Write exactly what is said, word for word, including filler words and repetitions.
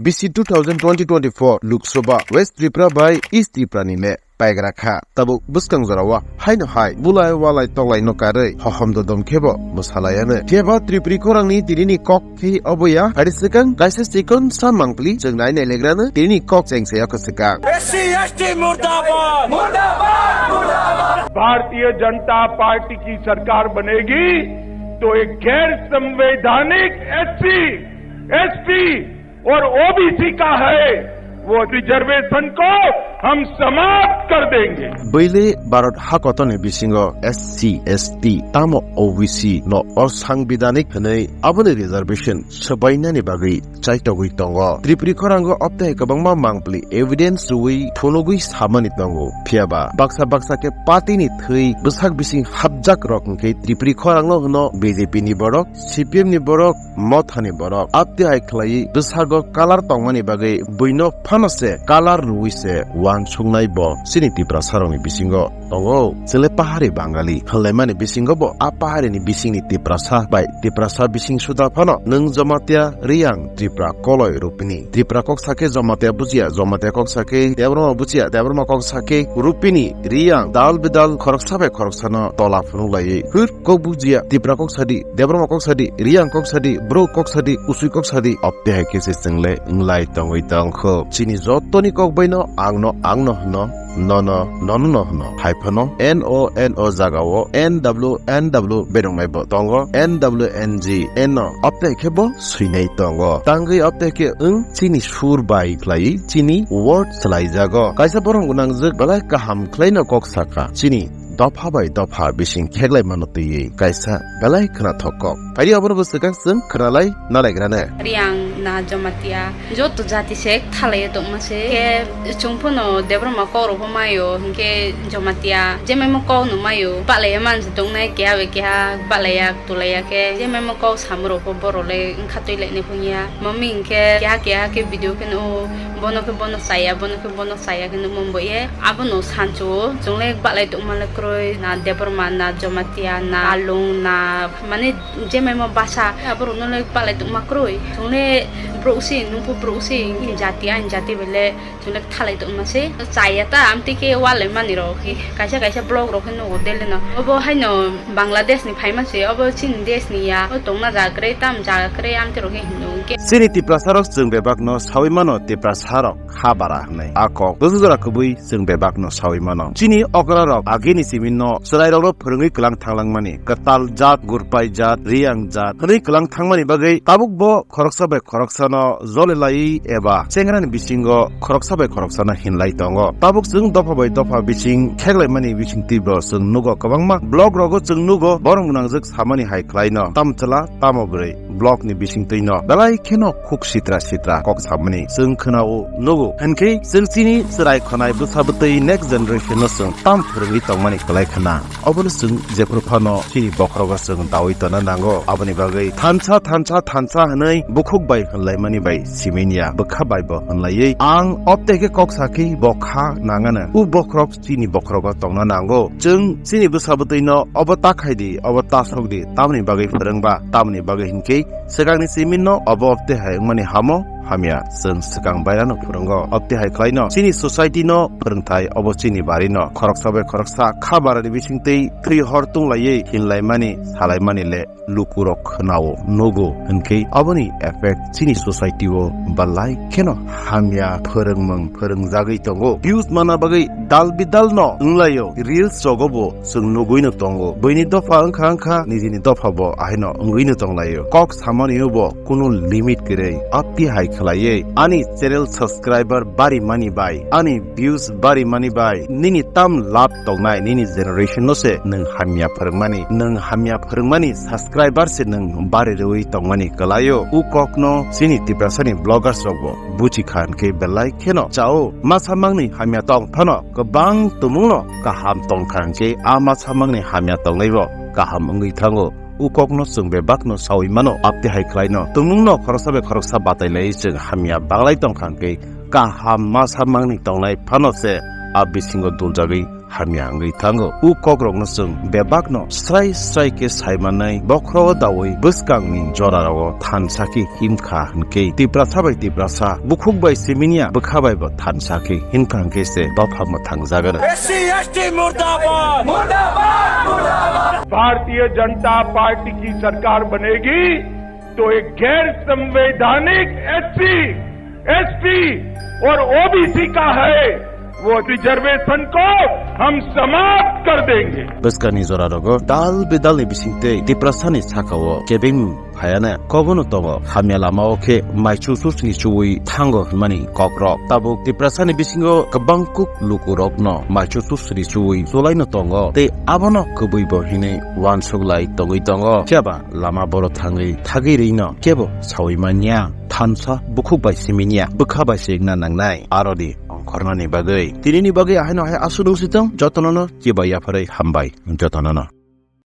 Bisi two thousand twenty twenty-four Lok Sabha West Tripura bai East Tripura ni le paigra kha. Tabuk bwskang jora o haino hai bulai walai toklai no karwi hohom dodom khe bo mwsalai ano. Phiya ba Tripuri khorang ni tini ni kok khe obo ya. Hari swkang kaisa chikon sa mangpli chwng nai nai legra no tini ni kok cheng se ya khe swkang. S C S T murdabad! Murdabad! Murdabad! Bharatiya Janata पार्टी की सरकार बनेगी तो एक गैर संवैधानिक SC, ST और ओबीसी का है, वो रिजर्वेशन को हम समाप्त कर देंगे। Bwile Bharat hakotor ni bisingo S C, S T, tamo O B C no osangbidanik hwnwi aboni reservation swbainani bagwi chaitogwi tongo. Tripuri khorango opte hai kwbangma mangpli evidence rwui phunugwi samani tongo. Phiyaba baksa baksa khe party ni thwi bwsak bising hapjak rok hwnkhe Tripuri khorangno hwno B J P ni borok, C P M ni borok, Mothani borok. Apti hai khlaiwi bwsago kalar tongmani bagwi buino phano se kalar rwui se uansuknai bo chini Tiprasarokni bisingo tongo. Chwle pahari Bangali hwnlaimani bisingo bo a paharini bisingni Tiprasa bai Tiprasa bising suda phano nwng Jamatia, Riyang, Tripura, Koloi, Rupini. Tripura kok sakhe Jamatia bujiya, Jamatia kok sakhe Debbarma bujiya, Debbarma kok sakhe Rupini, Riyang, dal bidal khoroksa bai khoroksano tola phunuk laiwi hwr kok bujiya, Tripura kok sadi, Debbarma kok sadi, Riyang kok sadi, Bru kok sadi, Usui kok sadi, opte hai khe se chwngle wnglai tongwi tongkho. Chini jotoni kok baino angno, angno hwno, nono, nono no hwno. Hai phano N O N O jaga o N W, N W berwngnai bo tongo, N W N G, N O, opte khe bo swinai tongo. Tangwi opte khe wng chini sur bai khlai chini word swlaijago. Kaisa borok gwnangjwk belai kaham khlaino kok saka. Chini dopha bai dopha bising kheklai mano twiwi kaisa belai khwnathok kok. Phaidi obono bwswkang chwng khwnalai nalaigrane. Riyang na Jamatia, joto jati se thalaiya tongma se. Khe chwng phano Debbarma kok rok pho maio, hinkhe Jamatia jemaimo kok no maio. Bahlaiya man se tongnai, keha bai keha bahlaiya tulaiya khe jemaimo kok samung rok pho borok le wngkha twi lainai phungya. Mami hinkhe keha keha khe video khe no bono khe bono chaya, bono khe bono chaya khe nukmung bo ye. Abono sancho chwng le bahlai tongma le kwrwi na Debbarma na Jamatia na Alung na mane jemaimo basa aborok no le bahlai tongma kwrwi. Chwng le brouh si, nungphu brouh si, jati ani jati bai le chwng le thalai tongma se. Chaya ta amtwi khe wal le mani rok khe kaisa kaisa vlog rok khe nugo daily no. Obo haino Bangladesh ni phaima se, obo chini desh ni ya. O tongna jaga kwrwi, tam jaga kwrwi amtwi rok khe hino hwnkhe. Chini Tiprasa rok chwng bebak no sawi mano Tiprasa rok kha bara hwnwi. A kok bwswk jora kwbwi chwng bebak no sawi mano. Chini okra rok agini simi no chwrai rok no phwrwngwi kwlang thanglang mani. Kwtal jat, Gurpai jat, Riyang jat hwnwi kwlang thangmani bagwi tabuk bo khoroksa bai khoroksano jole laiwi eba chengrani bisingo khoroksa bai khoroksano hinlai tongo. Tabuk chwng dopha bai dopha bising kheklaimani bisingtwibo chwng nugo, kwbangma vlog rogo chwng nugo, borom gwnangjwk samani hai khlaino, tamo chwla tamo bwrwi vlog ni bisingtwino belai kheno khuk sitra sitra kok samani chwng khwnao nugo. Hinkhe chwng chini chwrai khwnai bwsa bwtwi next generation no chwng tam phwrwngwi tongmani kwlai khna. Obono chwng jephru phano chini bokhorogo chwng dawi tongna nango. Aboni bagwi thansa, thansa, thansa hwnwi bukhuk bai hwnlaimani bai siminya, bwkha bai bo hwnlaiwi ang opte khe kok sakhi bo kha nangano. U bokhorok chini bokhorogo tongna nango. Chwng chini bwsa bwtwino obo ta khai di, obo ta sok di, tamoni bagwi phwrwngba, tamoni bagwi hinkhe swkangni siminno obo opte hai wngmani hamo. Hamya, chwng swkang bairano phwrwngo. Opti hai khlaino chini society no phwrwngthai, obo chini bari no. Khoroksa bai khoroksa kha barani bisingtwi thwi hor tunglaiwi hinlaimani, salaimani le lukurok khwnao, nugo. Hinkhe aboni effect chini society o belai kheno hamya phwrwngmung phwrwngjagwi tongo. Views mana bagwi dal bidal no wnglaio, reels rogo bo chwng nugwi no tongo. Buini dopha wngkha wngkha, nijini dopha bo ahaino wngwi no tonglaio. Kok samani bo kunu limit kwrwi, apti hai khlaiwi ani channel subscriber bari mani bai, ani views bari mani bai, nini tam lab tongnai nini generation no se nwng hamya phwrwngmani, nwng hamya phwrwngmani subscriber se nwng bari rwui tongmani kwlaio. U kok no chini Tiprasa ni vloggers rok bo buchi kha hinkhe belai kheno chao. Masa mangni hamya tong phano kwbang tumung no kaham tong kha hinkhe a masa mangni hamya tongnai bo kaham wngwi thango. U kokno chwng bebakno saui mano, apti hai khlaino. Tumungno khoroksa bai khoroksa batai laiwi chwng hamya baglai tong kha hwnkhe, kaham ma samangni tongnai phano se a bisingo duljagwi hamya wngwi thango. O kokrokno chwng bebakno srai srai khe saimanwi bokhoro dawi bwskangni jorarao thansa khe himkha hwnkhe Tiprasa bai Tiprasa, bukhuk bai siminya bwkha bai bo thansa khe himkha hwnkhe se dopha mwthang jagan. SC ST मुर्दाबाद मुर्दाबाद मुर्दाबाद। भारतीय जनता पार्टी की सरकार बनेगी तो एक गैर संवैधानिक एससी, एसटी और ओबीसी का है वो रिजर्वेशन को हम समाप्त कर देंगे। Bwskangni jorarogo dal bedalni bisingtwi Tiprasani sakao kebeng phayana kobono tongo. Hamya lamao khe maichu susni chuwi thango hwnmani kokrok. Tabuk Tiprasani bisingo kwbang kuk lukurokno maichu susni chuwi chulaino tongo tei abono kwbwibo hinwi uansuk lai tongwi tongo. Phiya ba lama boro thangwi thagwi rwino kebo sawi manya. Thansa bukhuk bai siminya bwkha bai se wngna nangnai aroni ongkhornani bagwi. Tinini bagwi ahaino hai aswk wngsitong jotonono chiba yapharwi hambai jotonono.